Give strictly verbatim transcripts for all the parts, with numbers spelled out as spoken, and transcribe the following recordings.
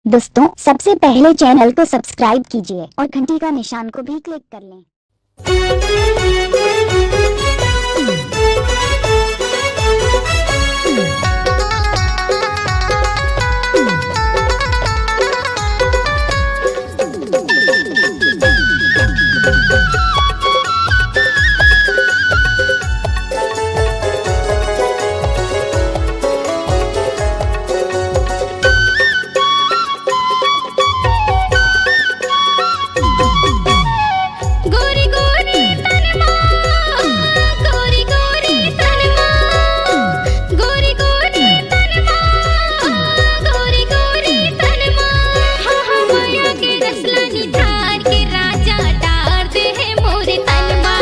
दोस्तों, सबसे पहले चैनल को सब्सक्राइब कीजिए और घंटी का निशान को भी क्लिक कर लें। गोरी गोरी तनमा, गोरी गोरी तनमा, गोरी गोरी तनमा, गोरी गोरी तनमा। हाँ, हाँ, माया के रसला निधार के राजा डार दे है मोरे तनमा।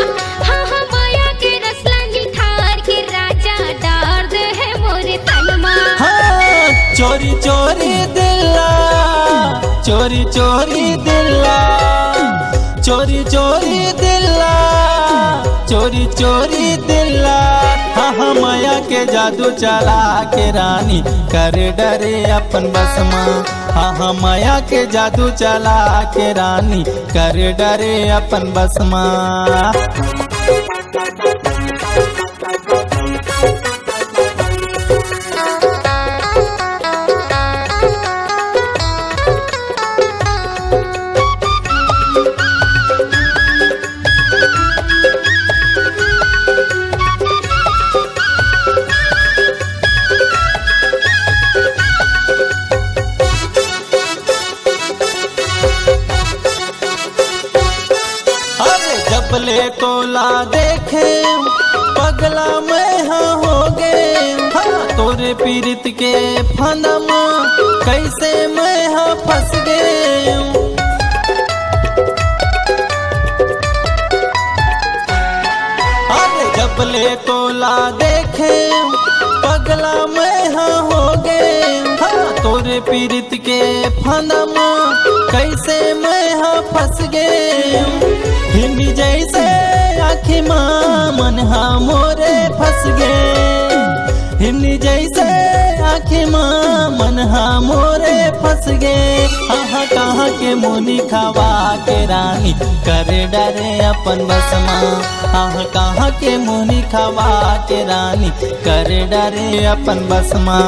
हाँ, हाँ, माया के रसला निधार के राजा डार दे है मोरे तनमा। हाँ, चोरी चोरी दिल्ला, चोरी चोरी दिल्ला, चोरी चोरी दिल्ला, चोरी चोरी दिल्ला। हाँ, हाँ, माया के जादू चला के रानी कर डरे अपन बस मा। हाँ, हाँ, माया के जादू चला के रानी कर डरे अपन बस मा। अरे जब ले तोला देखे पगला मैं हाँ हो गे। हाँ, तोरे पीरित के फंदा म कैसे मैं हाँ फंस गे। अरे जब ले तोला देखे पगला मैं हाँ हो गे। हाँ, तोरे पीरित के फंदा म कैसे मैं हा फंस गे। हिन्नी जैसे आँखी मा मन हा मोरे फंस गे। हिन्नी जैसे आँखी मा मन हा मोरे फंस गे। आहा कहाँ के मुनी खवा के रानी कर डरे अपन बस मा। आहा कहाँ के मुनी खवा के रानी कर डरे अपन बस मा।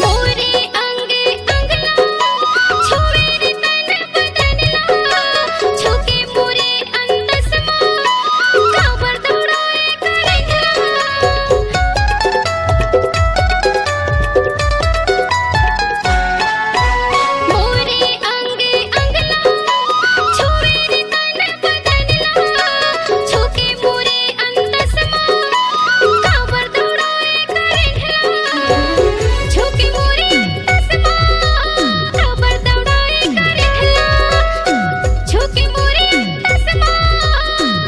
मोरे अंग अंग ला, छुए रे तन बदन ला, छुके मोरे अंतस मा, काबर दौड़ाए करंट ला। मोरे अंग अंग ला, छुए रे तन बदन ला, छुके मोरे अंतस मा, काबर दौड़ाए करंट ला। छुके मोरे अंतस मा, काबर दौड़ाए करंट ला। छुके मोरे अंतस मा,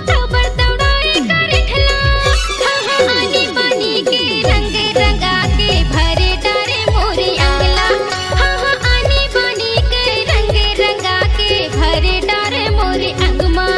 काबर दौड़ाए करंट ला। हाँ, हाँ, आनी बानी के रंग रंगा के भरे डारे मोरे अंग ला। हाँ, हाँ, आनी बानी के रंग रंगा के भरे डारे मोरे अंग मा।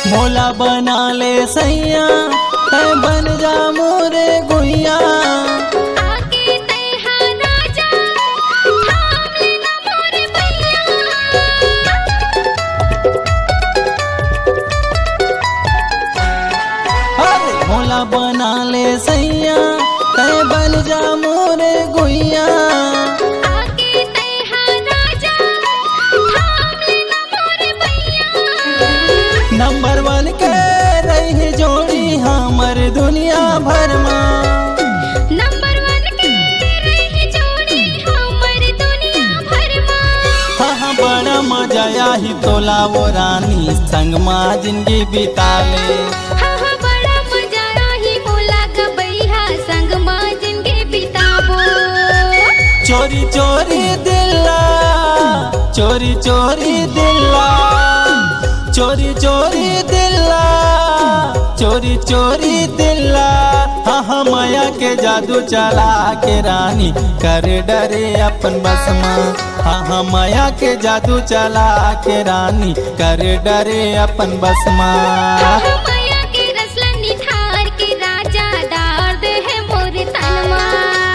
मोला बना ले सैया, तै बन जा मोरे गुइया। आके तै हा राजा, थाम ले ना मोरे भैया। अरे मोला बना ले सैया, तै बन जा मोरे गुइया। आके तै हा राजा, थाम ले के रही जोड़ी हमर दुनिया भर मा। नंबर वन के रही जोड़ी हमर दुनिया भर मा। हाँ हाँ, बड़ा मजा आही तोला वो रानी, संग मा जिंदगी बितावे। हाँ हाँ, बड़ा मजा आही मोला गबैया, संग मा जिंदगी बिताबो। चोरी चोरी दिल ला, चोरी चोरी दिल ला, चोरी चोरी दिल ला, चोरी चोरी दिल ला। हाँ हाँ, मया के जादू चला के रानी, कर डरे अपन बस मा। हाँ हाँ, मया के जादू चला के रानी, कर डरे अपन बस मा। हाँ हाँ, मया के रस ला निथार के राजा, डार दे हे मोर तन मा।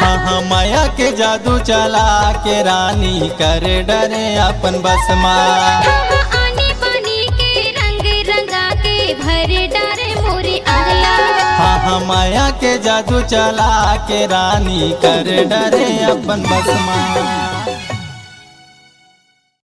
हाँ हाँ, मया के जादू चला के रानी, कर डरे अपन बस मा। हाँ हाँ, आनी बानी के रंग रंगा के, भर डारे मोर अंग ला। हाँ हाँ, मया के जादू चला के रानी, कर डरे अपन बस मा।